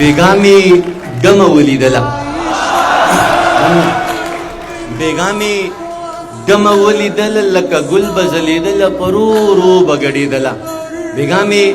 بیګا مې ډمه ولیدله، بیګا مې ډمه ولیدله، لکه ګل به ځلېدله، په رو رو به ګډېدله. بیګا مې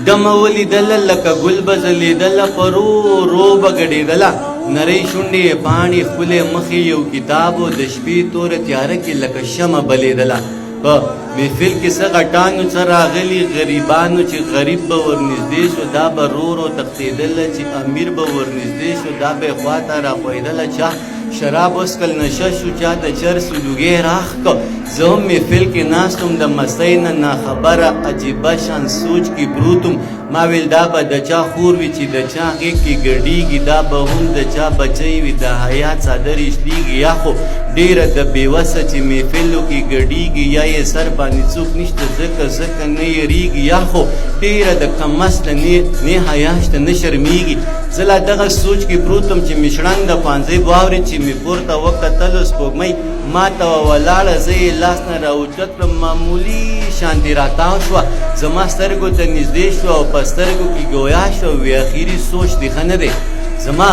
ډمه ولیدله، لکه ګل به ځلېدله، په رو رو به ګډېدله. نرۍ شونډې یې پاڼې، ښکلی مخ یې یو کتاب و، د شپې توره تیاره کې لکه شمه بلېدله. په محفل کې څه غټانو څه راغلي غریبانو، چې غریب به ورنږدې شو دا به رو رو تښتېدله، چې امیر به ورنږدې شو دا به یې خواته راښویدله. چا شراب وڅښل نشه شو، چا د چرسو لوګی راښکه. زه هم محفل کې ناست وم د مستۍ نه ناخبره، عجیبه شان سوچ کې پروت وم. ما ویل دا به د چا خور وي چې د چا غېږ کې ګډېږي، دا به هم د چا بچی وي د حیا څادر یې شلېږي. یا خو ډېره د بې وسه چې محفلو کې ګډېږي، یا یې سر باندې څوک نشته ځکه ځکه نه یریږي، یا خو ډېره د کم اصله نه حیا شته نه شرمېږي. زه لا دغه سوچ کې پروت وم چې مې شړنګ د پانځۍ واورېد، چې مې پورته وکتلو سپوږمۍ ماته وه ولاړه. زه یې لاس نه راوچت کړم، معمولي شانتې راتاو شوه، زما سترګو ته نږدې شوه او په سترګو کې ګویا شوه. وی اخري سوچ دې ښه نه دی. زما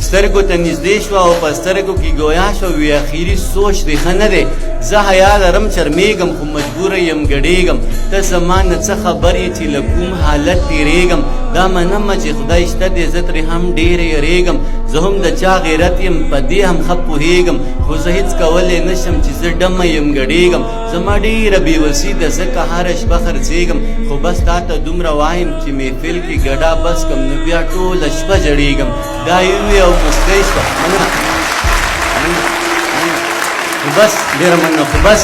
سترګو ته نږدې شوه او په سترګو کې ګویا شوه. وی اخري سوچ دې ښه نه دی. زه حیا لرم شرمېږم، خو مجبوره یم ګډېږم. ته زما نه څه خبر یې چې له کوم حالت تېرېږم؟ دا منمه چې خدای شته دی، زه ترې هم ډېر یریږم. زه هم د چا غیرت یم، په دې هم ښه پوهېږم، خو زه هېڅ کولی نه شم چې زه ډمه یم ګډېږم. زما ډېره بېوسي ده ځکه هره شپه خرڅېږم، خو بس تا ته دومره وایم چې محفل کې ګډا بس کم، نو بیا ټوله شپه ژړېږم. دا یې وویل او موسکۍ شوه. مننه، خو بس ډېره مننه. خو بس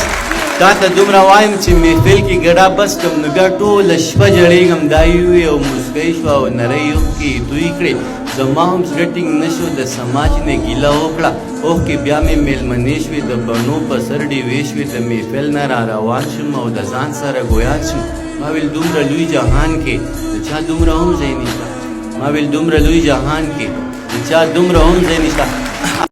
تا ته دومره وایم چې محفل کې ګډا بس کم، نو بیا ټوله شپه ژړېږم. دا یې وویل او موسکۍ شوه او نرۍ اوښکې یې توی کړې. زما هم زړه ټینګ نه شو، د سماج نه ګیله وکړه. اوښکې بیا مې مېلمنې شوې، د بڼو په سر ډیوې شوې. د محفل نه را روان شوم او د ځان سره ګویان شوم. ما ویل دومره لوی جهان کې د چا دومره هم ځای نشته. ما ویل دومره لوی جهان کې د چا دومره هم ځای نشته.